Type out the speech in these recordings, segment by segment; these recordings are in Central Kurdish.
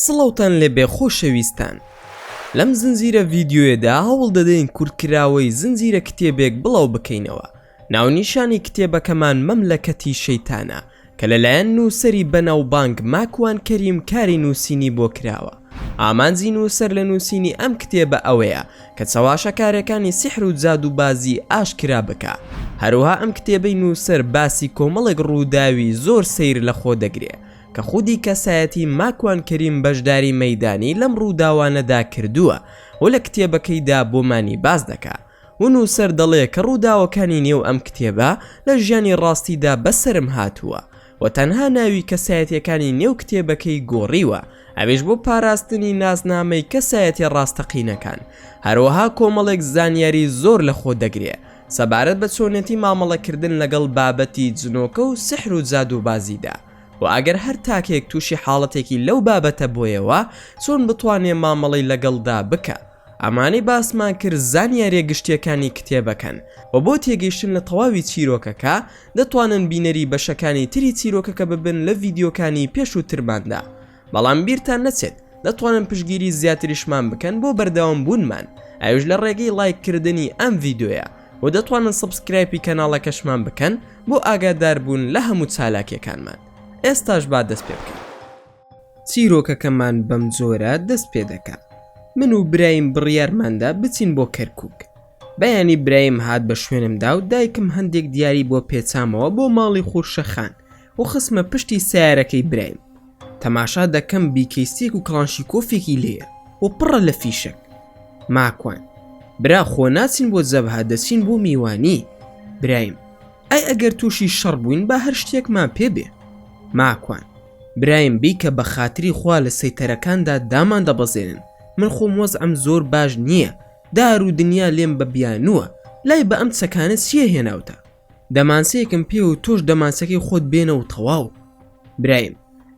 سڵاوتان لێبێ خۆشەویستان لەم زنجیرە ڤیدیۆیەدا هەوڵ دەدەین کورتکراوەی زنجیرە کتێبێک بڵاو بکەینەوە ناونیشانی کتێبەکەمان مەملەکەتی شەیتانە کە لەلایەن نووسەری بەناوبانگ ماکوان کەریم کاری نووسینی بۆ کراوە. ئامانجی نووسەر لە نووسینی ئەم کتێبە ئەوەیە کە چەواشەکارەکانی سیحر و جادووبازی ئاشکرا بکا. هەروەها ئەم کتێبەی نووسەر باسی کۆمەڵێک ڕووداوی زۆر سەیر لە خۆ دەگرێ کە خودی کەسایەتی ماکوان کەریم بەشداری مەیدانی لەم ڕووداوانەدا کردووە و لە کتێبەکەیدا بۆمانی باس دەکا. و نووسەر دەڵێ کە ڕووداوەکانی نێو ئەم کتێبە لە ژیانی ڕاستیدا بەسەرم هاتووە و تەنها ناوی کەسایەتیەکانی نێو کتێبەکەی گۆڕیوە ئەویش بۆ پاراستنی نازنامەی کەسایەتیە ڕاستەقینەکان هەروەها کۆمەڵێک زانیاری زۆر لە خۆ دەگرێ سەبارەت بە چۆنێتی مامەڵەکردن لەگەڵ بابەتی جنۆکە و سحر و جادووبازیدا و ئەگەر هەر تاکێک تووشی حاڵەتێکی لەو بابەتە بۆیەوە چۆن بتوانێ مامەڵەی لەگەڵدا بکا. ئەمانەی باسمان کرد زانیاریە گشتیەکانی کتێبەکەن و بۆ تێگەیشتن لە تەواوی چیرۆکەکە دەتوانن بینەری بەشەکانی تری چیرۆکەکە ببن لە ڤیدیۆکانی پێشووترماندا بەڵام بیرتان نەچێت دەتوانن پشتگیری زیاتریشمان بکەن بۆ بەردەوام بوونمان ئەویش لە ڕێگەی ڵایک کردنی ئەم ڤیدیۆیە و دەتوانن subscribe ی کەناڵەکەشمان بکەن بۆ ئاگاداربوون لە هەموو چالاکیەکانمان ئێستاش با دەست پێ بکەین. چیرۆکەکەمان بەم جۆرە دەست پێ دەکا. من و برایم بڕیارماندا بچین بۆ کەرکووک. بەیانی برایم هات بە شوێنمدا و دایکم هەندێک دیاری بۆ پێچامەوە بۆ ماڵی خورشەخان و خستمە پشتی سەیارەکەی برایم. تەماشا دەکەم بیکەیسێک و کڵانشیکۆفێکی لێیە و پڕە لە فیشەک. ماکوان، برا خۆ ناچین بۆ جەبهە دەچین بۆ میوانی. برایم، ئەی ئەگەر تووشی شەڕ بووین با هەر شتێکمان پێ بێ. ماکوان، برایم بیکە بە خاتری خوا لە سەیتەرەکاندا دامان دەبەزێنن من خۆم وەزعم زۆر باش نییە دار و دنیا لێم بە بیانووە لای بە ئەم چەکانە چییە هێناوتە دەمانچەیەکم پێ و تۆش دەمانچەکەی خۆت بێنە و تەواو برایم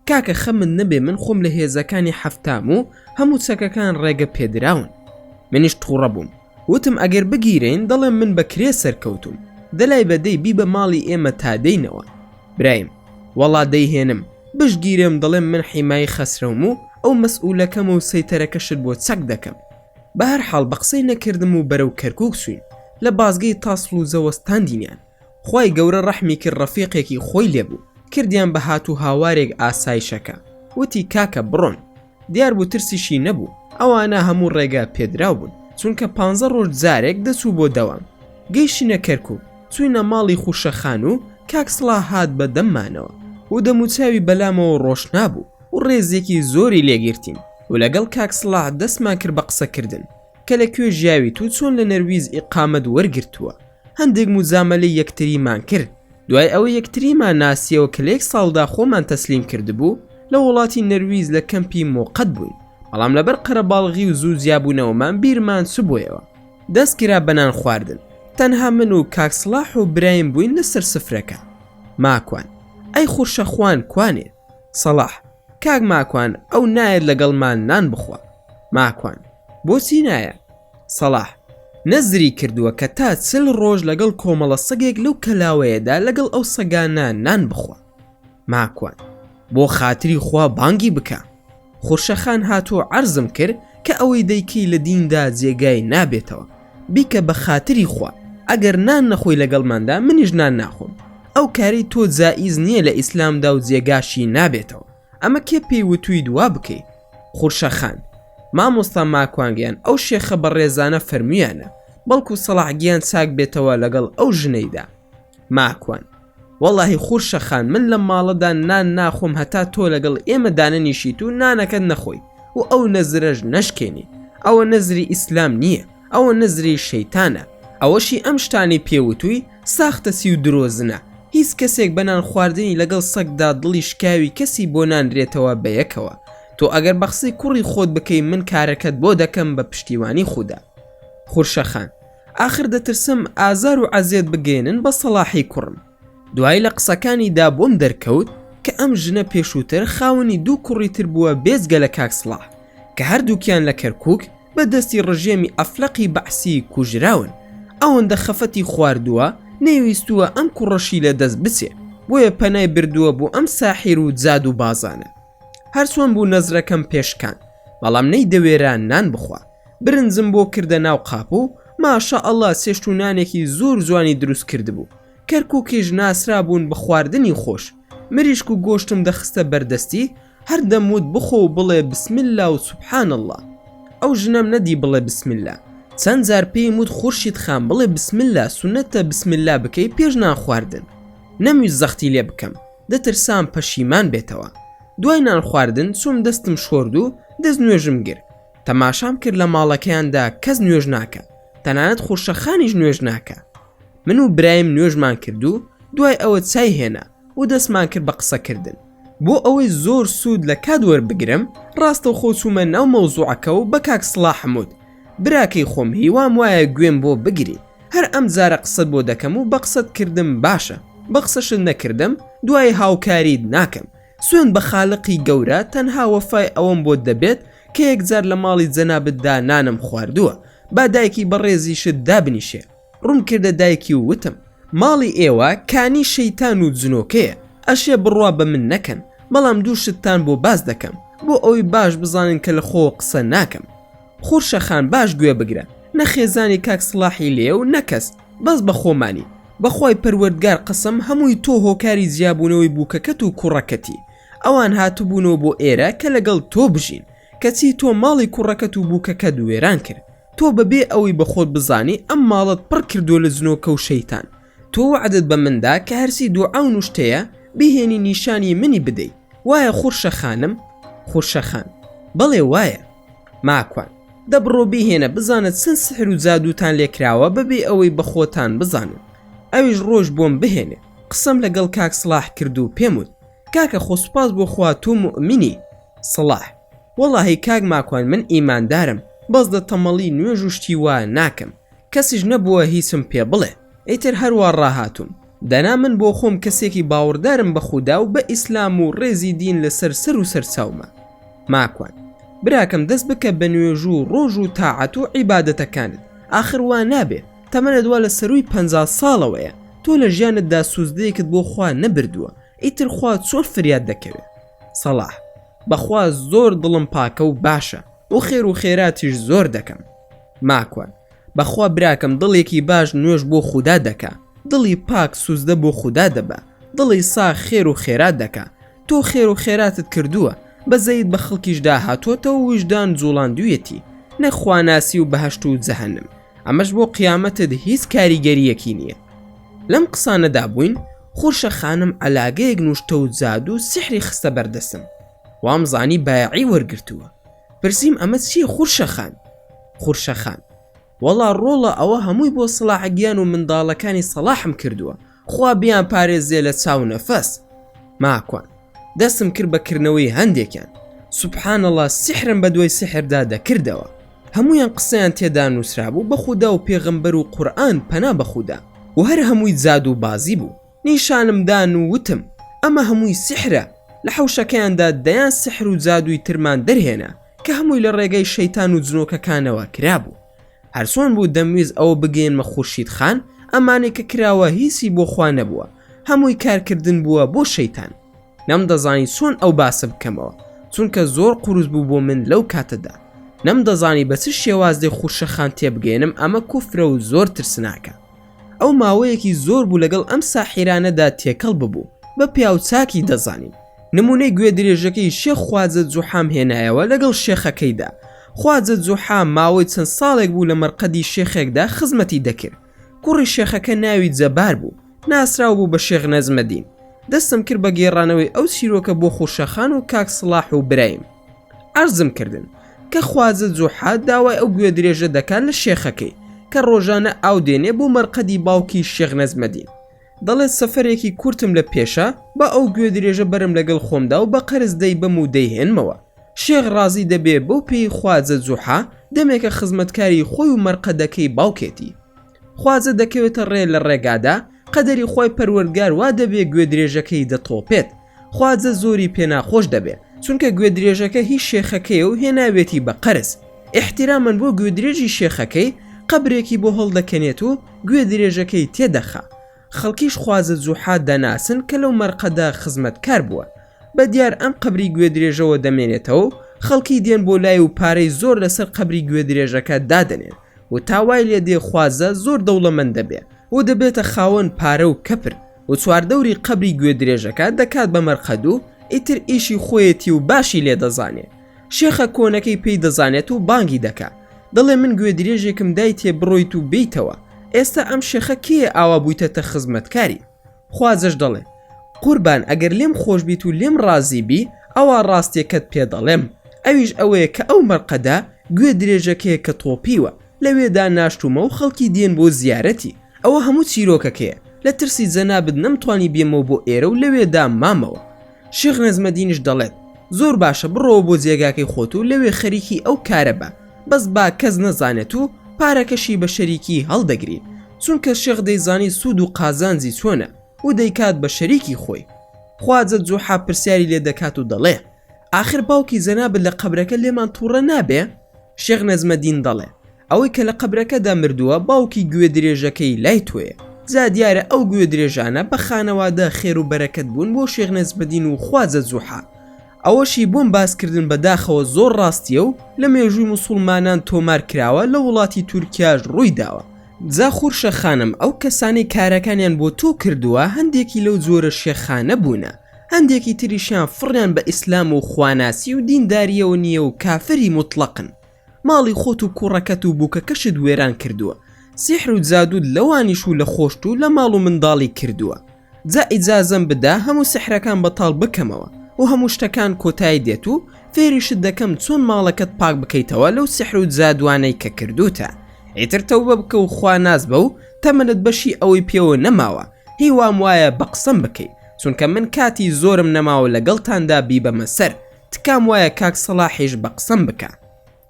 کاکە خەمت نەبێ من خۆم لە هێزەکانی حەفتام و هەموو چەکەکان ڕێگە پێدراون منیش تووڕە بووم وتم ئەگەر بگیرێین دەڵێم من بە کرێ سەرکەوتوم دەلای بە دەی بیبە ماڵی ئێمە تا دێینەوە برایم وەڵا دەیهێنم بشگیرێم دەڵێم من حیمای خەسرەوم و ئەو مەسئولەکەمە و سەیتەرەکەشت بۆ چەک دەکەم بەهەرحاڵ بە قسەی نەکردم و بەرەو کەرکوک چوین لە بازگەی تاسڵوجە وەستاندینیان خوای گەورە ڕەحمی کرد ڕەفیقێکی خۆی لێبوو کردیان بە هات و هاوارێک ئاسایشەکە وتی کاکە بڕۆن دیار بوو ترسیشی نەبوو ئەوانە هەموو ڕێگە پێدراو بوون چونکە پانزە ڕۆژ جارێک دەچوو بۆ دەوام گەیشتینە کەرکوک چوینە ماڵی خوشەخان و کاک سڵا هات بە دەممانەوە و دەموچاوی بەلامەوە ڕۆشنا بوو و ڕێزێکی زۆری لێگرتین و لەگەڵ کاک سڵاح دەستمان کرد بە قسەکردن کە لە کوێ ژیاویت و چۆن لە نەرویج ئیقامەت وەرگرتووە هەندێک موجامەلەی یەکتریمان کرد دوای ئەوە یەکتریمان ناسیەوە کە لە یەک ساڵدا خۆمان تەسلیم کردبوو لە وڵاتی نەرویج لە کەمپی مۆقەت بووین بەڵام لەبەر قەرەباڵغی و زوو جیابوونەوەمان بیرمان چبۆیەوە دەست کرا بە نان خواردن تەنها من و کاک سڵاح و برایم بووین لەسەر سفرەکە ماکوان ئەی خورشە خوان کوانێ سەڵاح کاک ماکوان ئەو نایەت لەگەڵمان نان بخوا ماکوان بۆچی نایە سەڵاح نەزری کردووە کە تا چل ڕۆژ لەگەڵ کۆمەڵە سەگێک لەو کەلاوەیەدا لەگەڵ ئەو سەگانە نان بخوا ماکوان بۆ خاتری خوا بانگی بکە خورشەخان هات و عەرزم کرد کە ئەوەی دەیکەی لە دیندا جێگای نابێتەوە بیکە بە خاتری خوا ئەگەر نان نەخۆی لەگەڵماندا منیش نان ناخۆم ئەو کارەی تۆ جائیز نییە لە ئیسلامدا و جێگاشی نابێتەوە ئەمە کێ پێی وتوویت وا بکەی خورشە خان مامۆستا ماکوان گیان ئەو شێخە بەڕێزانە فەرموویانە بەڵکو سەڵاح گیان چاک بێتەوە لەگەڵ ئەو ژنەیدا ماکوان وەڵاهی خورشە خان من لەم ماڵەدا نان ناخۆم هەتا تۆ لەگەڵ ئێمە دانەنیشیت و نانەکەت نەخۆی و ئەو نەزرەش نەشکێنی ئەوە نەزری ئیسلام نییە ئەوە نەزری شەیتانە ئەوەشی ئەم شتانەی پێوتووی ساختەچی و درۆزنە هیچ کەسێک بە نان خواردنی لەگەڵ سەگدا دڵی شکاوی کەسی بۆ نانرێتەوە بەیەکەوە تۆ ئەگەر بەقسەی کوڕی خۆت بکەی من کارەکەت بۆ دەکەم بە پشتیوانی خودا خورشە خان ئاخر دەترسم ئازار و عەزێت بگەیەنن بە سەڵاحی کوڕم. دوایی لە قسەکانیدا بۆم دەرکەوت کە ئەم ژنە پێشووتر خاوەنی دوو کوڕی تر بووە بێجگە لە کاک سڵاح کە هەردووکیان لە کەرکووک بە دەستی ڕژێمی ئەفلەقی بەعسی کوژراون. ئەوەندە خەفەتی خواردووە نەیویستووە ئەم کوڕەشی لە دەست بچێ بۆیە پەنای بردووە بۆ ئەم ساحیر و جادووبازانە. هەرچۆن بوو نەزرەکەم پێ شکاند، بەڵام نەیدەوێرا نان بخوا. برنجم بۆ کردە ناو قاپ و ماشاءاللە چێشت و نانێکی زۆر جوانی دروست کردبوو. کەرکوکیش ناسرابوون بە خواردنی خۆش. مریشک و گۆشتم دەخستە بەردەستی، هەر دەموت بخۆ و بڵێ بسم اللە و سبحان اللە. ئەو ژنەم نەدی بڵێ بسم اللە. چەند جار پێیم وت خورشید خان بڵێ بسم اللە سوننەتە بسم اللە بکەی پێش نان خواردن. نەمویست زەختی لێ بکەم. دەترسام پەشیمان بێتەوە. دوای نان خواردن چووم دەستم شۆرد و دەست نوێژم گرت. تەماشام کرد لە ماڵەکەیاندا کەس نوێژ ناکا. تەنانەت خورشە خانیش نوێژ ناکا. من و برایم نوێژمان کرد و دوای ئەوە چای هێنا و دەستمان کرد بە قسەکردن. بۆ ئەوەی زۆر سوود لە کات وەربگرم ڕاستەوخۆ چوومە ناو مەوزوعەکە و بە کاک سڵاحم وت، براکەی خۆم هیوام وایە گوێم بۆ بگری، هەر ئەم جارە قسەت بۆ دەکەم و بە قسەت کردم باشە، بە قسەشت نەکردم دوایی هاوکاریت ناکەم، سوێند بە خالقی گەورە تەنها وەفای ئەوەم بۆت دەبێت کە یەکجار لە ماڵی جەنابتدا نانم خواردووە، با دایکی بەڕێزیشت دابنیشێ. ڕووم کردە دایکی و وتم، ماڵی ئێوە کانی شەیتان و جنۆکەیە، ئەشێ بڕوا بە من نەکەن، بەڵام دوو شتتان بۆ باس دەکەم، بۆ ئەوەی باش بزانن کە لە خۆوە قسە ناکەم. خورشە خان باش گوێ بگرە، نە خێزانی کاک سڵاحی لێیە و نە کەس، بەس بە خۆمانی. بە خوای پەروەردگار قەسەم هەمووی تۆ هۆکاری جیابوونەوەی بووکەکەت و کوڕەکەتی. ئەوان هاتبوونەوە بۆ ئێرە کە لەگەڵ تۆ بژین، کەچی تۆ ماڵی کوڕەکەت و بووکەکەت وێران کرد. تۆ بەبێ ئەوەی بە خۆت بزانی ئەم ماڵەت پڕ کردووە لە جنۆکە و شەیتان. تۆ وەعدت بە من دا کە هەرچی دوعا و نوشتەیە بیهێنی نیشانی منی بدەی. وایە خورشە خانم؟ خورشە خان، بەڵێ وایە. ماکوان، دە بڕۆ بیهێنە بزانە چەند سحر و جادووتان لێ کراوە بەبێ ئەوەی بە خۆتان بزانن. ئەویش ڕۆیشت بۆم بهێنێ. قسەم لەگەڵ کاک سڵاح کرد و پێم وت، کاکە خۆ سوپاس بۆ خوا تۆ موئمینی. سڵاح، وەڵاهی کاک ماکوان من ئیماندارم بەس دە تەمەڵی نوێژ و شتی وا ناکەم کەسیش نەبووە هیچم پێ بڵێ ئیتر هەروا ڕاهاتووم دەنا من بۆ خۆم کەسێکی باوڕدارم بە خودا و بە ئیسلام و ڕێزی دین لەسەر سەر و سەرچاومە ماکوان براکەم دەست بکە بە نوێژ و ڕۆژ و تاعەت و عیبادەتەکانت ئاخر وا نابێ تەمەنت وا لە سەرووی 50 ساڵەوەیە تۆ لە ژیانتدا سوزدەیەکت بۆ خوا نەبردووە ئیتر خوا چۆن فریات دەکەوێ سەڵاح بەخوا زۆر دڵم پاکە و باشە و خێر و خێراتیش زۆر دەکەم. ماکوان، بەخوا براکەم دڵێکی باش نوێژ بۆ خودا دەکا، دڵی پاک سوزدە بۆ خودا دەبا، دڵی ساغ خێر و خێرات دەکا، تۆ خێر و خێراتت کردووە، بەزەیت بە خەڵکیشدا هاتۆتەوە و ویژدان جوڵاندویەتی، نەک خواناسی و بەهەشت و جەهەنم، ئەمەش بۆ قیامەتت هیچ کاریگەرییەکی نییە. لەم قسانەدا بووین، خورشە خانم عەلاگەیەک نوشتە و جادوو سیحری خستە بەردەستم. وام زانی بایەعی وەرگرتووە. پرسیم ئەمە چییە خورشە خان؟ خورشە خان، وەڵا ڕۆڵە ئەوە هەمووی بۆ سڵاح گیان و منداڵەکانی سەڵاحم کردووە، خوا بیانپارێزێ لە چاو نەفەس. ماکوان، دەستم کرد بە کردنەوەی هەندێکیان. سبحان اللە سیحرم بە دوای سیحردا دەکردەوە. هەموویان قسەیان تێدا نووسرابوو بە خودا و پێغەمبەر و قورئان پەنا بە خودا و هەر هەمووی جادوو بازی بوو. نیشانم دان و وتم ئەمە هەمووی سیحرە. لە حەوشەکەیاندا دەیان سیحر و جادووی ترمان دەرهێنا کە هەمووی لە ڕێگەی شەیتان و جنۆکەکانەوە کرابوو. هەرچۆن بوو دەمویست ئەوە بگەیەنمە خورشید خان ئەمانەی کە کراوە هیچی بۆ خوا نەبووە هەمووی کارکردن بووە بۆ شەیتان. نەمدەزانی چۆن ئەو باسە بکەمەوە چونکە زۆر قورس بوو بۆ من لەو کاتەدا. نەمدەزانی بە چ شێوازێک خورشە خان تێبگەیەنم ئەمە کوفرە و زۆر ترسناکە. ئەو ماوەیەکی زۆر بوو لەگەڵ ئەم ساحیرانەدا تێکەڵ ببوو، بە پیاو چاکی دەزانین. نموونەی گوێ درێژەکەی شێخ خواجە جوحام هێنایەوە لەگەڵ شێخەکەیدا. خواجە جوحا ماوەی چەند ساڵێک بوو لە مەرقەدی شێخێکدا خزمەتی دەکرد. کوڕی شێخەکە ناوی جەبار بوو، ناسراو بوو بە شێخ نەجمەدین. دەستم کرد بە گێڕانەوەی ئەو چیرۆکە بۆ خورشەخان و کاک سڵاح و برایم. عەرزم کردن کە خواجە جوحا داوای ئەو گوێدرێژە دەکات لە شێخەکەی کە ڕۆژانە ئاو دێنێ بۆ مەرقەدی باوکی شێخ نەجمەدین. دەڵێت سەفەرێکی کورتم لە پێشە با ئەو گوێدرێژە بەرم لەگەڵ خۆمدا و بە قەرز دەیبەم و دەیهێنمەوە. شێخ ڕازی دەبێ بەو پێی خواجە جوحا دەمێکە خزمەتکاری خۆی و مەرقەدەکەی باوکێتی. خواجە دەکەوێتە ڕێ لە ڕێگادا قەدەری خوای پەروەردگار وا دەبێ گوێدرێژەکەی دەتۆپێت. خواجە زۆری پێ ناخۆش دەبێ چونکە گوێدرێژەکە هی شێخەکەیە و هێناوێتی بە قەرز. ئیحتیرامەن بۆ گوێدرێژی شێخەکەی قەبرێکی بۆ هەڵدەکەنێت و گوێدرێژەکەی تێدەخا. خەڵکیش خواجە جوحا دەناسن کە لەو مەرقەدە خزمەتکار بووە. بە دیار ئەم قەبری گوێدرێژەوە دەمێنێتەوە و خەڵکی دێن بۆ لای و پارەی زۆر لەسەر قەبری گوێدرێژەکە دادەنێن و تا وای لێ دێ خوازە زۆر دەوڵەمەند دەبێ و دەبێتە خاوەن پارە و کەپر و چواردەوری قەبری گوێدرێژەکە دەکات بە مەرقەد و ئیتر ئیشی خۆیەتی و باشی لێ دەزانێ. شێخە کۆنەکەی پێی دەزانێت و بانگی دەکا دەڵێ من گوێدرێژێکم دایتێ بڕۆیت و بێیتەوە ئێستا ئەم شێخە کێیە ئاوا بوویتەتە خزمەتکاری؟ خواجەش دەڵێ قوربان ئەگەر لێم خۆش بیت و لێم ڕازی بی ئەوا ڕاستیەکەت پێ دەڵێم ئەویش ئەوەیە کە ئەو مەرقەدە گوێ درێژەکەیە کە تۆپیوە لەوێدا ناشتومە و خەڵکی دێن بۆ زیارەتی ئەوە هەموو چیرۆکەکەیە لە ترسی جەنابت نەمتوانی بێمەوە بۆ ئێرە و لەوێدا مامەوە شێخ نەجمەدینیش دەڵێت زۆر باشە بڕۆوە بۆ جێگاکەی خۆت و لەوێ خەریکی ئەو کارە بە بەس با کەس نەزانێت و پارەکەشی بە شەریکی هەڵدەگرین چونکە شێخ دەیزانی سوود و قازانجی چۆنە و دەیکات بە شەریکی خۆی خواجە جوحا پرسیاری لێ دەکات و دەڵێ ئاخر باوکی جەنابت لە قەبرەکە لێمان تووڕە نابێ؟ شێخ نەجمەدین دەڵێ ئەوەی کە لە قەبرەکەدا مردووە باوکی گوێ درێژەکەی لای تۆیە جا دیارە ئەو گوێ درێژانە بە خانەوادە خێر و بەرەکەت بوون بۆ شێخ نەجمەدین و خواجە جوحا ئەوەشی بۆم باس کردن بە داخەوە زۆر ڕاستیە و لە مێژووی موسوڵمانان تۆمار کراوە لە وڵاتی تورکیاش ڕووی داوە جا خورشە خانم ئەو کەسانەی کارەکانیان بۆ تۆ کردووە هەندێکی لەو جۆرە شێخانە بوونە هەندێکی تریشیان فڕیان بە ئیسلام و خواناسی و دینداریەوە نییە و کافری موتڵەقن ماڵی خۆت و کوڕەکەت و بووکەکەشت وێران کردووە سیحر و جادووت لەوانیش و لە خۆشت و لە ماڵ و منداڵی کردووە جا ئیجازەم بدە هەموو سیحرەکان بەتاڵ بکەمەوە و هەموو شتەکان کۆتایی دێت و فێریشت دەکەم چۆن ماڵەکەت پاک بکەیتەوە لەو سیحر و جادوانەی کە کردووتە ئیتر تەوبە بکە و خوا ناس بە و تەمەنت بەشی ئەوەی پێوە نەماوە هیوام وایە بە قسەم بکەی چونکە من کاتی زۆرم نەماوە لەگەڵتاندا بیبەمە سەر تکام وایە کاک سەڵاحیش بە قسەم بکا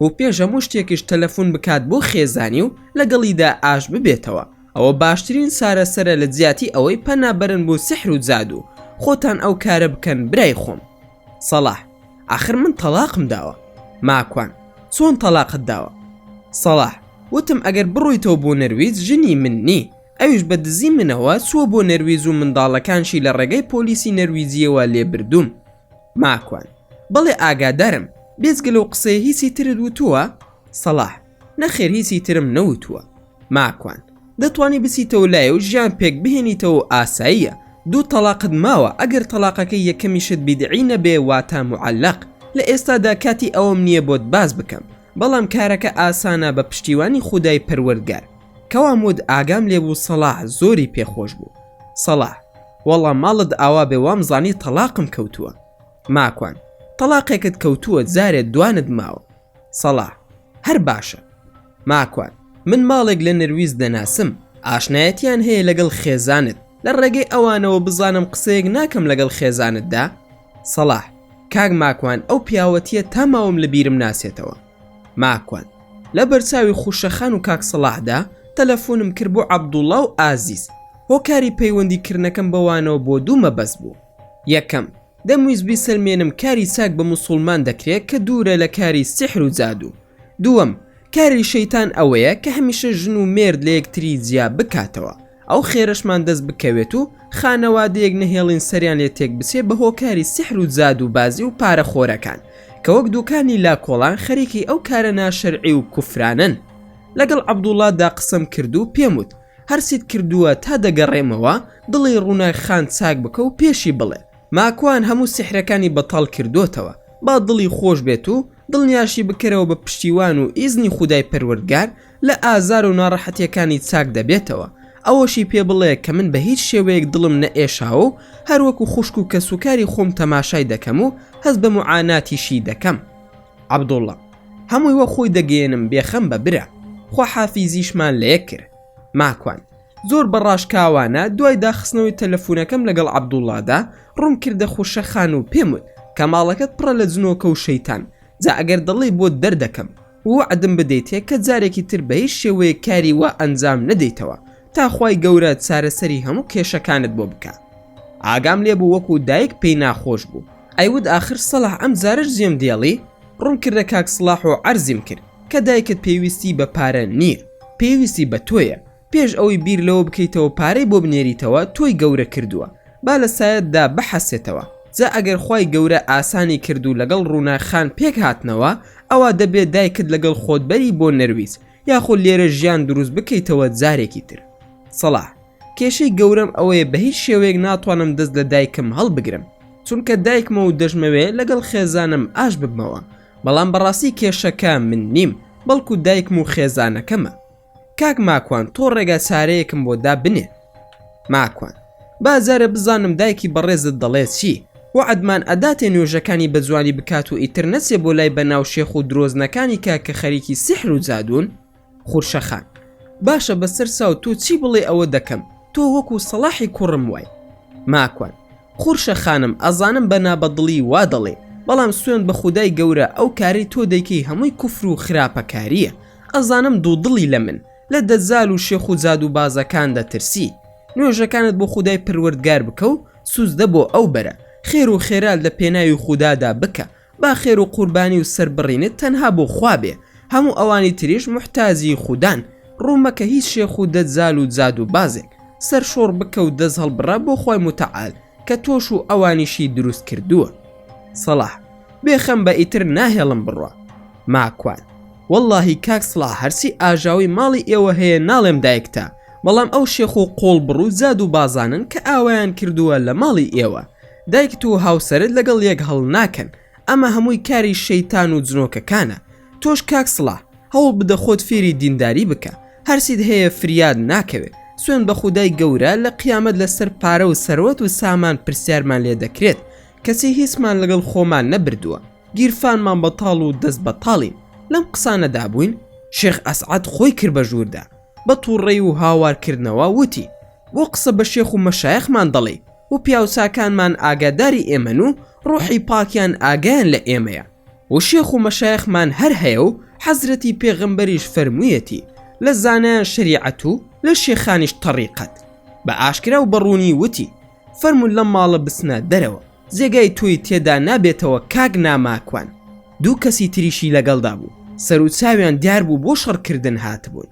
و پێش هەموو شتێکیش تەلەفون بکات بۆ خێزانی و لەگەڵیدا ئاش ببێتەوە ئەوە باشترین چارەسەرە لە جیاتی ئەوەی پەنا بەرن بۆ سحر و جادوو خۆتان ئەو کارە بکەن برای خۆم. سەڵاح، ئاخر من تەڵاقم داوە. ماکوان، چۆن تەڵاقت داوە؟ سەڵاح، وتم ئەگەر بڕۆیتەوە بۆ نەرویج ژنی من نی، ئەویش بە دزی منەوە چووە بۆ نەرویج و منداڵەکانشی لە ڕێگای پۆلیسی نەرویجیەوە لێ بردووم. ماکوان، بەڵێ ئاگادارم، بێجگە لەو قسەیە هیچی ترت وتووە؟ سەڵاح، نەخێر هیچی ترم نەوتووە. ماکوان، دەتوانی بچیتەوە لای و ژیان پێک بهێنیتەوە و ئاساییە، دوو تەڵاقت ماوە ئەگەر تەڵاقەکەی یەکەمیشت بیدعی نەبێ واتە معلق، لە ئێستادا کاتی ئەوەم نییە بۆت باس بکەم، بەڵام کارەکە ئاسانە بە پشتیوانی خودای پەروەردگار. کەوام وت ئاگام لێ بوو سەڵاح زۆری پێ خۆش بوو. سەڵاح، وەڵا ماڵت ئاوا بێ وام زانی تەڵاقم کەوتووە. ماکوان، تەڵاقێکت کەوتووە جارێ دوانت ماوە. سەڵاح، هەر باشە. ماکوان، من ماڵێک لە نەرویج دەناسم، ئاشنایەتیان هەیە لەگەڵ خێزانت، لە ڕێگەی ئەوانەوە بزانم قسەیەک ناکەم لەگەڵ خێزانتدا؟ سەڵاح، کاک ماکوان ئەو پیاوەتیە تا ماوم لە بیرم ناچێتەوە. ماکوان، لە بەرچاوی خوشەخان و کاک سەڵاحدا تەلەفونم کرد بۆ عەبدوڵا و ئازیز، هۆکاری پەیوەندی کردنەکەم بەوانەوە بۆ دوو مەبەست بوو، یەکەم، دەمویست بیسەلمێنم کاری چاک بە موسوڵمان دەکرێ کە دوورە لە کاری سیحر و جادوو، دووەم، کاری شەیتان ئەوەیە کە هەمیشە ژن و مێرد لە یەکتری جیا بکاتەوە، ئەو خێرەشمان دەست بکەوێت و خانەوادەیەک نەهێڵین سەریان لێ تێک بچێ بە هۆکاری سیحر و جادوو بازی و پارە خۆرەکان کە وەک دوکانی لاکۆڵان خەریکی ئەو کارە ناشەرعی و کوفرانەن. لەگەڵ عەبدوڵا دا قسەم کرد و پێم وت هەرچیت کردووە تا دەگەڕێمەوە دڵی ڕووناک خان چاک بکە و پێشی بڵێ ماکوان هەموو سیحرەکانی بەتاڵ کردۆتەوە با دڵی خۆش بێت و دڵنیاشی بکەرەوە بە پشتیوان و ئیزنی خودای پەروەردگار لە ئازار و ناڕەحەتیەکانی چاک دەبێتەوە ئەوەشی پێ بڵێ کە من بە هیچ شێوەیەک دڵم نەئێشاوە و هەروەکو خوشک و کەسوکاری خۆم تەماشای دەکەم و هەست بە موعاناتیشی دەکەم. عەبدوڵڵا، هەمووی وەک خۆی دەگەیەنم بێخەم بە برا، خواحافیزیشمان لەیەک کرد. ماکوان، زۆر بە ڕاشکاوانە دوای داخستنەوەی تەلەفونەکەم لەگەڵ عەبدوڵڵادا ڕووم کردە خوشە خان و پێم وت کە ماڵەکەت پڕە لە جنۆکە و شەیتان جا ئەگەر دەڵێی بۆت دەردەکەم و وەعدم بدەیتێ کە جارێکی تر بە هیچ شێوەیەک کاری وا ئەنجام نەدەیتەوە تا خوای گەورە چارەسەری هەموو کێشەکانت بۆ بکا. ئاگام لێ بوو وەکو دایک پێی ناخۆش بوو ئەیوت ئاخر سەڵاح ئەم جارەش جێم دێڵی؟ ڕووم کردە کاک سڵاح و عەرزیم کرد کە دایکت پێویستی بە پارە نییە پێویستی بە تۆیە پێش ئەوەی بیر لەوە بکەیتەوە پارەی بۆ بنێریتەوە تۆی گەورە کردووە با لە سایەتدا بحەسێتەوە. جا ئەگەر خوای گەورە ئاسانی کرد و لەگەڵ ڕووناک خان پێک هاتنەوە ئەوا دەبێ دایکت لەگەڵ خۆت بەری بۆ نەرویج یاخود لێرە ژیان دروست بکەیتەوە جارێکی تر. سەڵاح، کێشەی گەورەم ئەوەیە بە هیچ شێوەیەک ناتوانم دەست لە دایکم هەڵبگرم چونکە دایکمە و دەشمەوێ لەگەڵ خێزانم ئاش ببمەوە بەڵام بەڕاستی کێشەکە من نیم بەڵکو دایکم و خێزانەکەمە. کاک ماکوان تۆ ڕێگا چارەیەکم بۆ دا بنێ. ماکوان، با جارێ بزانم دایکی بەڕێزت دەڵێ چی؟ وەعدمان ئەداتێ نوێژەکانی بە جوانی بکات و ئیتر نەچێ بۆ لای بەناو شێخ و درۆزنەکانی کە کە خەریکی سیحر و جادوون؟ خورشە خان، باشە بەسەر چاو تۆ چی بڵێ ئەوە دەکەم تۆ وەکو سەڵاحی کوڕم وای. ماکوان، خورشە خانم ئەزانم بە نابەدڵی وا دەڵێی بەڵام سوێند بە خودای گەورە ئەو کارەی تۆ دەیکەی هەمووی کوفر و خراپەکاریە ئەزانم دوودڵی لە من لە دەجال و شێخ و جادووبازەکان دەترسی نوێژەکانت بۆ خودای پەروەردگار بکە و سوجدە بۆ ئەو بەرە خێر و خێرات لە پێناوی خودادا بکە با خێر و قوربانی و سەربڕینت تەنها بۆ خوا بێ هەموو ئەوانی تریش موحتاجی خودان ڕوو مەکە هیچ شێخ و دەجال و جادووبازێک سەر شۆڕ بکە و دەست هەڵبڕە بۆ خوای موتەعال کە تۆش و ئەوانیشی دروست کردووە. سەڵاح، بێ خەم بە ئیتر ناهێڵم بڕوا. ماکوان، وەڵڵاهی کاک سڵاح هەرچی ئاژاوەی ماڵی ئێوە هەیە ناڵێم دایکتە بەڵام ئەو شێخ و قۆڵبڕ و جادووبازانن کە ئاوایان کردووە لە ماڵی ئێوە دایکت و هاوسەرت لەگەڵ یەک هەڵناکەن ئەمە هەمووی کاری شەیتان و جنۆکەکانە تۆش کاک سڵاح هەوڵ بدە خۆت فێری دینداری بکە هەرچیت هەیە فریاد ناکەوێ سوێند بە خودای گەورە لە قیامەت لەسەر پارە و سەروەت و سامان پرسیارمان لێ دەکرێت کەچی هیچمان لەگەڵ خۆمان نەبردووە گیرفانمان بەتاڵ و دەست بەتاڵین لەم قسانەدا بووین شێخ ئەسعەد خۆی کرد بە ژووردا بە توڕەی و هاوار کردنەوە وتی بۆ قسە بە شێخ و مەشایەخمان دەڵێی و پیاوچاکانمان ئاگاداری ئێمەن و ڕۆحی پاکیان ئاگایان لە ئێمەیە و شێخ و مەشایەخمان هەر هەیە و حەزرەتی پێغەمبەریش فەرموویەتی لە زانایان شەریعەت و لە شێخانیش تەڕیقەت بە ئاشکرا و بە ڕوونی وتی فەرموون لەم ماڵە بچنە دەرەوە جێگای تۆی تێدا نابێتەوە کاک ناماکوان دوو کەسی تریشی لەگەڵدا بوو سەر و چاویان دیار بوو بۆ شەڕکردن هاتبوون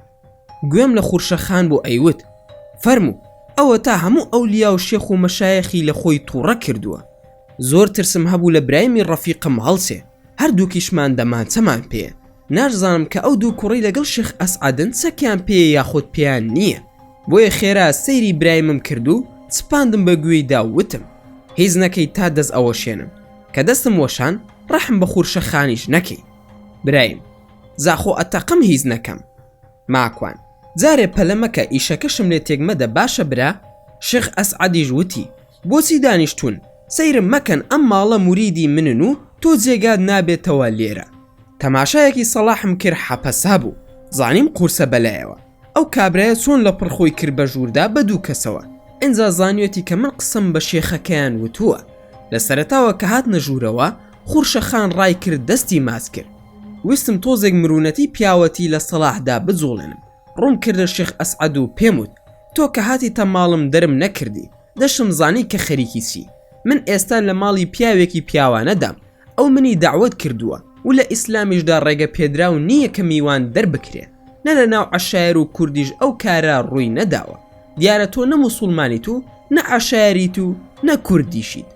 گوێم لە خورشە خان بوو ئەیوت فەرموو ئەوەتا هەموو ئەولیا و شێخ و مەشایەخی لە خۆی تووڕە کردووە زۆر ترسم هەبوو لە برایمی ڕەفیقم هەڵسێ هەردووکیشمان دەمانچەمان پێیە ناشزانم کە ئەو دوو کوڕەی لەگەڵ شێخ ئەسعەدن چەکیان پێیە یاخود پێیان نییە بۆیە خێرا سەیری برایمم کرد و چپاندم بە گوێیدا و وتم هیچ نەکەی تا دەست ئەوەشێنم کە دەستم وەشان ڕەحم بە خورشە خانیش نەکەی برایم زاخۆ ئەتەقم هیچ نەکەم ماکوان، جارێ پەلە مەکە ئیشەکەشم لێ تێک مەدە باشە برا؟ شێخ ئەسعەدیش وتی، بۆچی دانیشتوون؟ سەیرم مەکەن ئەم ماڵە موریدی منن و تۆ جێگات نابێتەوە لێرە. تەماشایەکی سەڵاحم کرد حەپەسابوو، زانیم قورسە بەلایەوە. ئەو کابرایە چۆن لەپڕ خۆی کرد بە ژووردا بە دوو کەسەوە، ئینجا زانیویەتی کە من قسەم بە شێخەکەیان وتووە. لە سەرەتاوە کە هاتنە ژوورەوە، خورشە خان ڕای کرد دەستی ماچ کرد. ویستم تۆزێک مرونەتی پیاوەتی لە سەڵاحدا بجوڵێنم، ڕووم کردە شێخ ئەسعەد و پێم وت، تۆ کە هاتیتە ماڵم دەرم نەکردی، دەشم زانی کە خەریکی چی. من ئێستا لە ماڵی پیاوێکی پیاوانەدام، ئەو منی دەعوەت کردووە و لە ئیسلامیشدا ڕێگە پێدراو نییە کە میوان دەربکرێ، نە لە ناو عەشایەر و کوردیش ئەو کارە ڕووی نەداوە. دیارە تۆ نە موسوڵمانیت و نە عەشایەریت و نە کوردیشیت.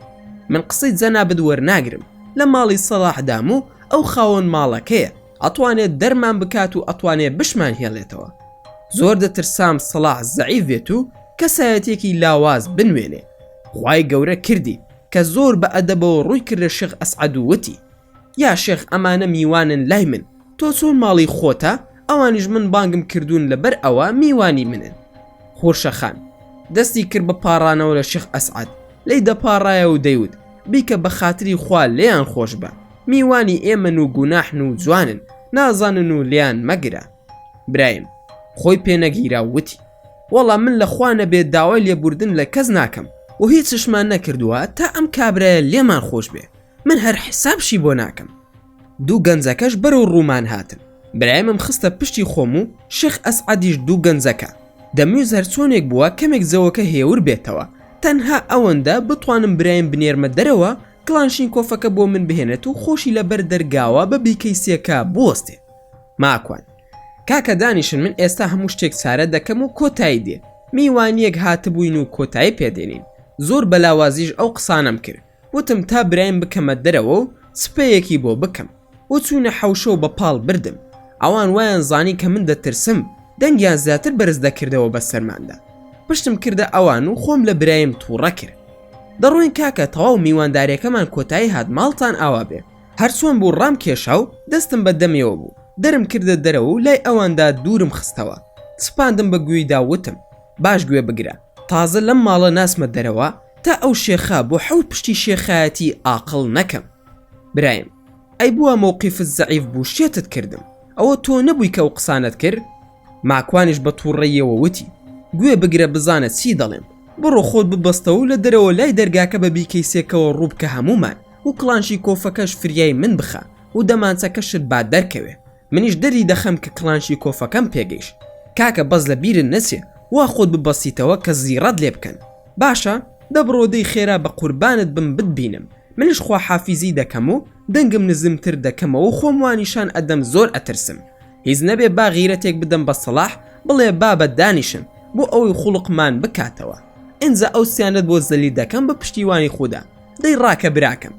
من قسەی جەنابت وەرناگرم، لە ماڵی سەڵاحدام و ئەو خاوەن ماڵەکەیە ئەتوانێت دەرمان بکات و ئەتوانێ بشمان هێڵێتەوە زۆر دەترسام سەڵاح زەعیف بێت و کەسایەتێکی لاواز بنوێنێ خوای گەورە کردی کە زۆر بە ئەدەبەوە ڕووی کردە شێخ ئەسعەد و وتی یا شێخ ئەمانە میوانن لای من تۆ چۆن ماڵی خۆتە ئەوانیش من بانگم کردوون لەبەر ئەوە میوانی منن خورشە خان دەستی کرد بە پاڕانەوە لە شێخ ئەسعەد لێی دەپاڕایەوە و دەیوت بیکە بە خاتری خوا لێیان خۆش بە میوانی ئێمەن و گوناحن و جوانن نازانن و لێیان مەگرە برایم خۆی پێ نەگیرا و وتی وەڵا من لە خوا نەبێ داوای لێبوردن لە کەس ناکەم و هیچشمان نەکردووە تا ئەم کابرایە لێمان خۆش بێ من هەر حسابشی بۆ ناکەم دوو گەنجەکەش بەرەو ڕوومان هاتن برایمم خستە پشتی خۆم و شێخ ئەسعەدیش دوو گەنجەکە دەمویست هەرچۆنێک بووە کەمێک جەوەکە هێور بێتەوە تەنها ئەوەندە بتوانم برایم بنێرمە دەرەوە کڵانشینکۆفەکە بۆ من بهێنێت و خۆشی لەبەر دەرگاوە بە بیکەیسیەکە بوەستێ ماکوان کاکە دانیشن من ئێستا هەموو شتێک چارە دەکەم و کۆتایی دێ میوانیەک هاتبووین و کۆتایی پێدێنین زۆر بەلاوازیش ئەو قسانەم کرد. وتم تا برایم بکەمە دەرەوە و سپەیەکی بۆ بکەم و چوونە حەوشە و بە پاڵ بردم. ئەوان وایان زانی کە من دەترسم، دەنگیان زیاتر بەرز دەکردەوە بە سەرماندا. پشتم کردە ئەوان و خۆم لە برایم تووڕە کرد. دەڕۆین کاکە تەواو میوانداریەکەمان کۆتایی هات ماڵتان ئاوا بێ. هەرچۆن بوو ڕام کێشا و دەستم بە دەمیەوە بوو دەرم کردە دەرەوە و لای ئەواندا دوورم خستەوە چپاندم بە گوێیدا وتم باش گوێ بگرە تازە لەم ماڵە ناسمە دەرەوە تا ئەو شێخە بۆ حەوت پشتی شێخایەتی ئاقڵ نەکەم برایم ئەی بووە مەوقیفت زەعیف بوو شێتت کردم ئەوە تۆ نەبووی کە ئەو قسانەت کرد ماکوانیش بە تووڕەییەوە وتی، گوێ بگرە بزانە چی دەڵێم، بڕۆ خۆت ببەستەوە و لە دەرەوە لای دەرگاکە بە بیکەیسێکەوە ڕوو بکە هەموومان و کڵانشیکۆفەکەش فریای من بخە و دەمانچەکەشت با دەرکەوێ منیش دەری دەخەم کە کڵانشیکۆفەکەم پێگەیشت. کاکە بەس لە بیرت نەچێ وا خۆت ببەستیتەوە کە زیڕەت لێ بکەن. باشە؟ دە بڕۆ دەی خێرا بە قوربانت بم بتبینم. منیش خواحافیزی دەکەم و دەنگم نزمتر دەکەمەوە و خۆم وا نیشان ئەدەم زۆر ئەترسم. هیچ نەبێ با غیرەتێک بدەم بە سەڵاح بڵێ بابە دانیشن بۆ ئەوەی خوڵقمان بکاتەوە ئینجا ئەو سیانەت بۆ زەلیل دەکەم بە پشتیوانی خودا دەی ڕاکە براکەم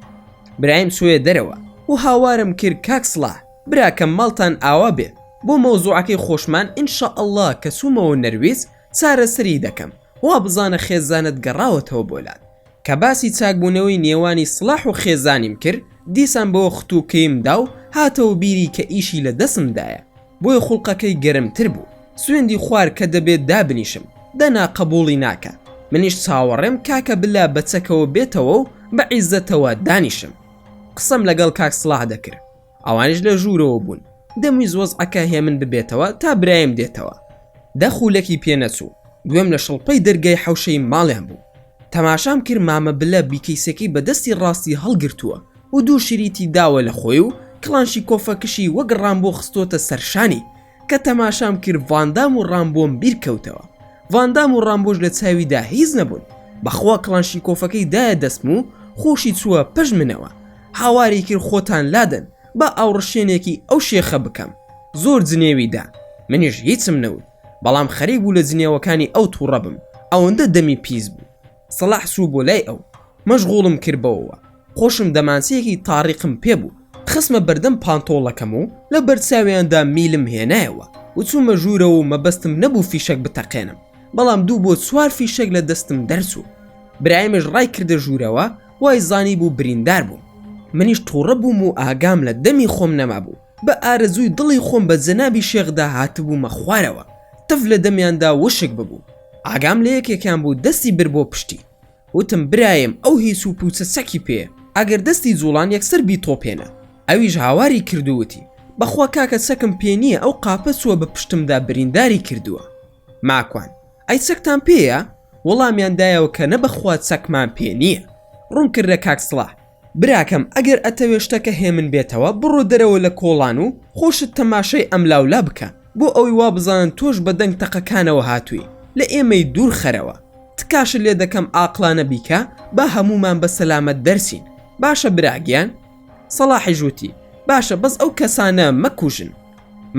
برایم چۆیە دەرەوە و هاوارم کرد کاک سڵاح براکەم ماڵتان ئاوا بێ بۆ مەوزوعەکەی خۆشمان ان شاء اللە کە چوومەوە نەرویج چارەسەری دەکەم وا بزانە خێزانت گەڕاوەتەوە بۆ لات کە باسی چاکبوونەوەی نێوانی سڵاح و خێزانیم کرد، دیسان بەوە ختووکەیم دا و هاتەوە بیری کە ئیشی لە دەسمدایە، بۆیە خوڵقەکەی گەرمتر بوو. سوێندی خوارد کە دەبێ دابنیشم، دەنا قەبووڵی ناکا. منیش چاوەڕێم کاکە بلە بە چەکەوە بێتەوە و بە عیززەتەوە دانیشم. قسەم لەگەڵ کاک سڵاح دەکرد. ئەوانیش لە ژوورەوە بوون. دەمویست وەزعەکە هێمن ببێتەوە تا برایم دێتەوە. دە خوولەکی پێ نەچوو، گوێم لە شڵپەی دەرگای حەوشەی ماڵیان بوو. تەماشام کرد مامە بلە بیکەیسەکەی بە دەستی ڕاستی هەڵگرتووە و دوو شریتی داوە لە خۆی و کڵانشیکۆفەکشی وەک ڕامبۆ خستۆتە سەر شانی. کە تەماشام کرد ڤاندام و ڕامبۆم بیر کەوتەوە. ڤاندام و ڕامبۆش لە چاویدا هیچ نەبوون. بەخوا کڵانشیکۆفەکەی دایە دەستم و خۆشی چووە پشت منەوە. هاواری کرد خۆتان لادەن با ئاوڕشێنێکی ئەو شێخە بکەم. زۆر جنێوی دا. منیش هیچم نەوت. بەڵام خەریک بوو لە جنێوەکانی ئەو توڕە بم ئەوەندە دەمی پیس بوو. سەڵاح چوو بۆ لای ئەو. مەشغوڵم کرد بەوەوە. خۆشم دەمانچەیەکی تاڕیقم پێ بوو. خستمە بەردەم پانتۆڵەکەم و لە بەرچاویاندا میلم هێنایەوە و چوومە ژوورەوە و مەبەستم نەبوو فیشەک بتەقێنم بەڵام دوو بۆ چوار فیشەک لە دەستم دەرچوو. برایمیش ڕای کردە ژوورەوە وای زانیبوو بریندار بووم. منیش توڕە بووم و ئاگام لە دەمی خۆم نەمابوو. بە ئارەزووی دڵی خۆم بە جەنابی شێخدا هاتبوومە خوارەوە. تف لە دەمیاندا وشک ببوو. ئاگام لە یەکێکیان بوو دەستی برد بۆ پشتی. وتم برایم ئەو هیچ و پوچە چەکی پێیە ئەگەر دەستی جوڵان یەکسەر بیتۆپێنە. ئەویش هاواری کرد و وتی بەخوا کاکە چەکم پێ نییە ئەو قاپە چووە بە پشتمدا برینداری کردووە. ماکوان، ئەی چەکتان پێیە؟ وەڵامیان دایەوە کە نە بەخوا چەکمان پێ نییە. ڕووم کردە کاک سڵاح، براکەم ئەگەر ئەتەوێ شتەکە هێمن بێتەوە بڕۆ دەرەوە لە کۆڵان و خۆشت تەماشای ئەملاولا بکە بۆ ئەوەی وابزانن تۆش بە دەنگ تەقەکانەوە هاتووی لە ئێمەی دوور خەرەوە تکاشت لێ دەکەم ئاقڵانە بیکە با هەموومان بە سەلامەت دەرچین باشە براگیان؟ سەڵاحیش وتی باشە بەس ئەو کەسانە مەکوژن.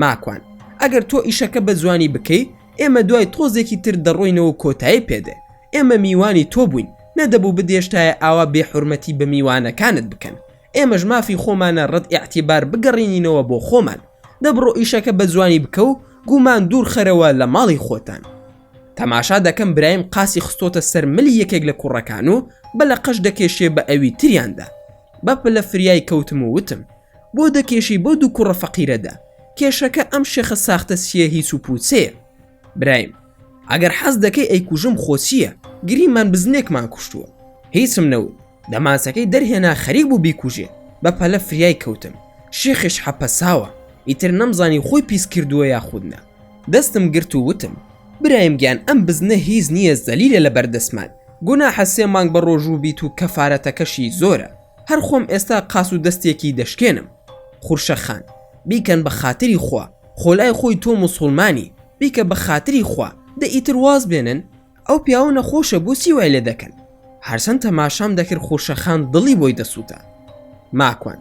ماکوان، ئەگەر تۆ ئیشەکە بە جوانی بکەی ئێمە دوای تۆزێکی تر دەڕۆینەوە کۆتایی پێدێ ئێمە میوانی تۆ بووین نەدەبوو بدێشتایە ئاوا بێ حورمەتی بە میوانەکانت بکەن ئێمەش مافی خۆمانە ڕەد ئیعتیبار بگەڕینینەوە بۆ خۆمان دە بڕۆ ئیشەکە بە جوانی بکە و گومان دوور خەرەوە لە ماڵی خۆتان. تەماشا دەکەم برایم قاسی خستۆتە سەر ملی یەکێک لە کوڕەکان و بە لەقەش دەکێشێ بە ئەوی تریاندا. بە پەلە فریای کەوتم و وتم، بۆ دەکێشی بەو دوو کوڕە فەقیرەدا؟ کێشەکە ئەم شێخە ساختە چییە هیچ و پووچەیە. برایم، ئەگەر حەز دەکەی ئەیکوژم خۆ چییە، گریمان بزنێکمان کوشتووە. هیچم نەوت، دەمانچەکەی دەرهێنا خەریک بوو بیکوژێ، بە پەلە فریای کەوتم. شێخیش حەپەساوە، ئیتر نەمزانی خۆی پیس کردووە یاخود نا. دەستم گرت و وتم، برایم گیان ئەم بزنە هیچ نییە زەلیلە لەبەر دەستمان، گوناحە سێ مانگ بە ڕۆژوو بیت و کەفارەتەکەشی زۆرە، هەر خۆم ئێستا قاس و دەستێکی دەشکێنم. خورشە خان، بیکەن بە خاتری خوا، خۆ لای خۆی تۆ موسوڵمانی، بیکە بە خاتری خوا، دە ئیتر واز بێنن، ئەو پیاوە نەخۆشە بۆچی وای لێ دەکەن؟ هەرچەند تەماشام دەکرد خورشە خان دڵی بۆی دەسووتا. ماکوان،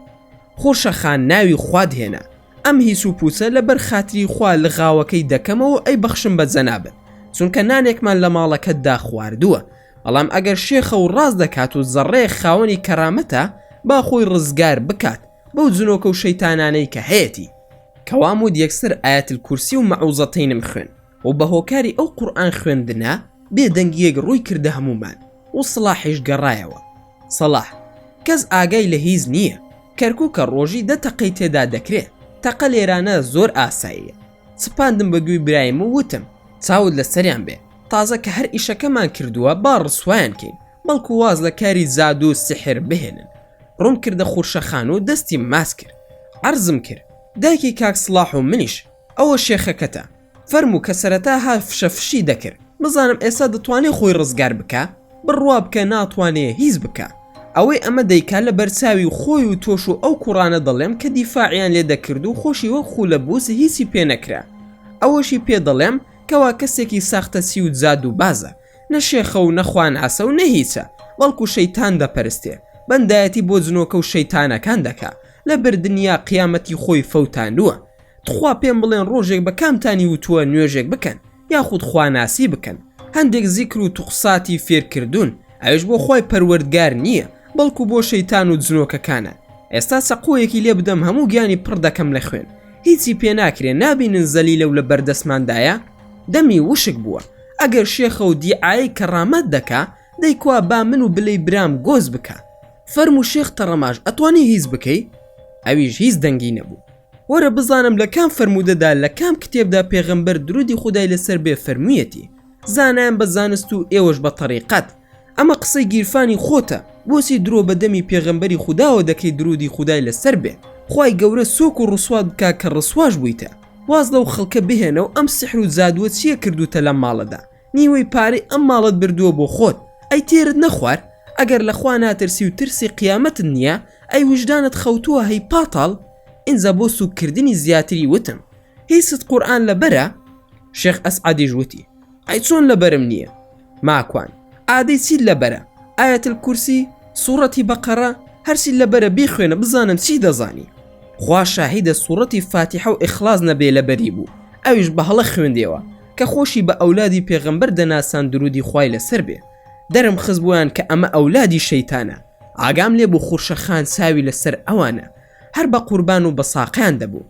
خورشە خان ناوی خوات هێنا، ئەم هیچ و پوچە لەبەر خاتری خوا لغاوەکەی دەکەمەوە ئەیبەخشم بە جەنابت، چونکە نانێکمان لە ماڵەکەتدا خواردووە. بەڵام ئەگەر شێخە و ڕاست دەکات و زەڕەیەک خاوەنی کەرامەتە با خۆی ڕزگار بکات بەو جنۆکە و شەیتانانەی کە هەیەتی. کەوام وت یەکسەر ئایەت الکرسی و مەعوزەتەینم خوێند و بە هۆکاری ئەو قورئان خوێندنە بێ دەنگیەک ڕووی کردە هەموومان و سڵاحیش گەڕایەوە. سەڵاح، کەس ئاگای لە هیچ نییە، کەرکوکە ڕۆژی دە تەقەی تێدا دەکرێ، تەقە لێرانە زۆر ئاساییە. چپاندم بە گوێی برایم و وتم، چاوت لە سەریان بێ، تازە کە هەر ئیشەکەمان کردووە با ڕسوایان کەین، بەڵکو واز لە کاری جادوو و سیحر بهێنن. ڕووم کردە خورشەخان و دەستیم ماچ کرد. عەرزم کرد، دایکی کاک سڵاح و منیش، ئەوە شێخەکەتە. فەرموو کە سەرەتا ها فشە فشی دەکرد بزانم ئێستا دەتوانێ خۆی ڕزگار بکا؟ بڕوا بکە ناتوانێ هیچ بکا. ئەوەی ئەمە دەیکا لە بەرچاوی خۆی و تۆش و ئەو کوڕانە دەڵێم کە دیفاعیان لێ دەکرد و خۆشی وەک خولەبووز هیچی پێ نەکرا. ئەوەشی پێ دەڵێم کەوا کەسێکی ساختەچی و جادووبازە. نە شێخە و نە خواناسە و نە هیچە بەڵکو شەیتان دەپەرستێ بەندایەتی بۆ جنۆکە و شەیتانەکان دەکا لە بردنیا قیامەتی خۆی فەوتاندووە تخوا پێم بڵێن ڕۆژێک بە کامتانی وتووە نوێژێک بکەن یاخود خواناسی بکەن هەندێک زیکر و توقساتی فێرکردوون ئەویش بۆ خوای پەروەردگار نییە بەڵکو بۆ شەیتان و جنۆکەکانە ئێستا چەقۆیەکی لێ بدەم هەموو گیانی پڕ دەکەم لە خوێن هیچی پێ ناکرێ نابینن زەلیلە و لە بەردەستماندایە دەمی وشک بووە ئەگەر شێخە و دیعایەی کەڕامەت دەکا دەی کوا با من و بلەی برام گۆز بکا فەرموو شێخ تەڕەماش ئەتوانی هیچ بکەی ئەویش هیچ دەنگی نەبوو وەرە بزانم لە کام فەرموودەدا لە کام کتێبدا پێغەمبەر درودی خودای لەسەر بێ فەرموویەتی زانایان بە زانست و ئێوەش بە تەریقەت ئەمە قسەی گیرفانی خۆتە بۆچی درۆ بە دەمی پێغەمبەری خوداوە دەکەی درودی خودای لەسەر بێ خوای گەورە سۆک و ڕسوات بکا کە ڕسواش بوویتە واز لەو خەڵکە بهێنە و ئەم سحر و جادووە چییە کردووتە لەم ماڵەدا نیوەی پارەی ئەم ماڵەت بردووە بۆ خۆت ئەی تێرت نەخوارد ئەگەر لە خوا ناترسی و ترسی قیامەتت نییە ئەی ویژدانت خەوتووە هەی پاتاڵ ئینجا بۆ سووککردنی زیاتری وتم هیچت قورئان لەبەرە؟ شێخ ئەسعەدیش وتی ئەی چۆن لەبەرم نییە؟ ماکوان ئادەی چیت لەبەرە؟ ئایەت الکورسی؟ سوڕەتی بەقەڕە؟ هەرچیت لەبەرە بیخوێنە بزانم چی دەزانی؟ خوا شاهیدە سوڕەتی فاتیحە و ئیخلاس نەبێ لەبەری بوو ئەویش بە هەڵە خوێندیەوە کە خۆشی بە ئەولادی پێغەمبەر دەناساند درودی خوای لەسەر بێ دەرم خست بۆیان کە ئەمە ئەولادی شەیتانە ئاگام لێ بوو خورشە خان چاوی لەسەر ئەوانە هەر بە قوربان و بە ساقیان دەبوو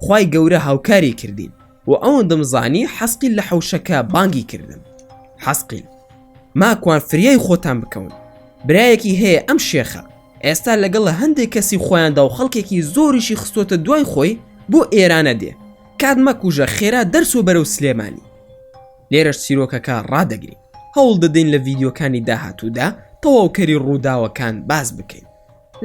خوای گەورە هاوکاری کردین و ئەوەندەم زانی حەسقیل لە حەوشەکە بانگی کردم حەسقیل ماکوان فریای خۆتان بکەون برایەکی هەیە ئەم شێخە ئێستا لەگەڵ هەندێک کەسی خۆیاندا و خەڵکێکی زۆریشی خستۆتە دوای خۆی بۆ ئێرانە دێ کات مەکوژە خێرا دەرچۆ بەرەو سلێمانی لێرەش چیرۆکەکە ڕادەگرین هەوڵ دەدەین لە ڤیدیۆکانی داهاتوودا تەواوکەری ڕووداوەکان باس بکەین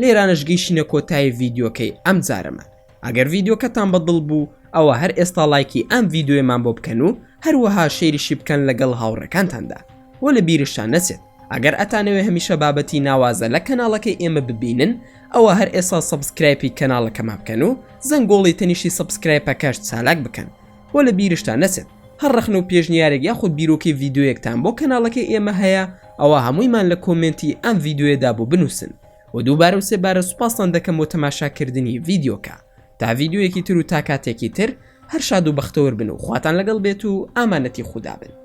لێرانەش گەیشتینە کۆتایی ڤیدیۆکەی ئەم جارەمان ئەگەر ڤیدیۆکەتان بەدڵ بوو ئەوە هەر ئێستا ڵایکی ئەم ڤیدیۆیەمان بۆ بکەن و هەروەها share یشی بکەن لەگەڵ هاوڕێکانتاندا وە لە بیرشتان نەچێت ئەگەر ئەتانەوێ هەمیشە بابەتی ناوازە لە کەناڵەکەی ئێمە ببینن ئەوە هەر ئێستا subscribe ی کەناڵەکەمان بکەن و زەنگۆڵی تەنیشتی subscribe ەکەش چالاک بکەن وە لە بیرشتان نەچێت هەر ڕەخنە و پێشنیارێک یاخود بیرۆکەی ڤیدیۆیەکتان بۆ کەناڵەکەی ئێمە هەیە ئەوە هەموویمان لە comment ی ئەم ڤیدیۆیەدا بۆ بنووسن و دووبارە و سێبارە سوپاستان دەکەم بۆ تەماشاکردنی ڤیدیۆکە تا ڤیدیۆیەکی تر و تا کاتێکی تر هەر شاد و بەختەوەر بن و خواتان لەگەڵ بێت و ئامانەتی خودا بن.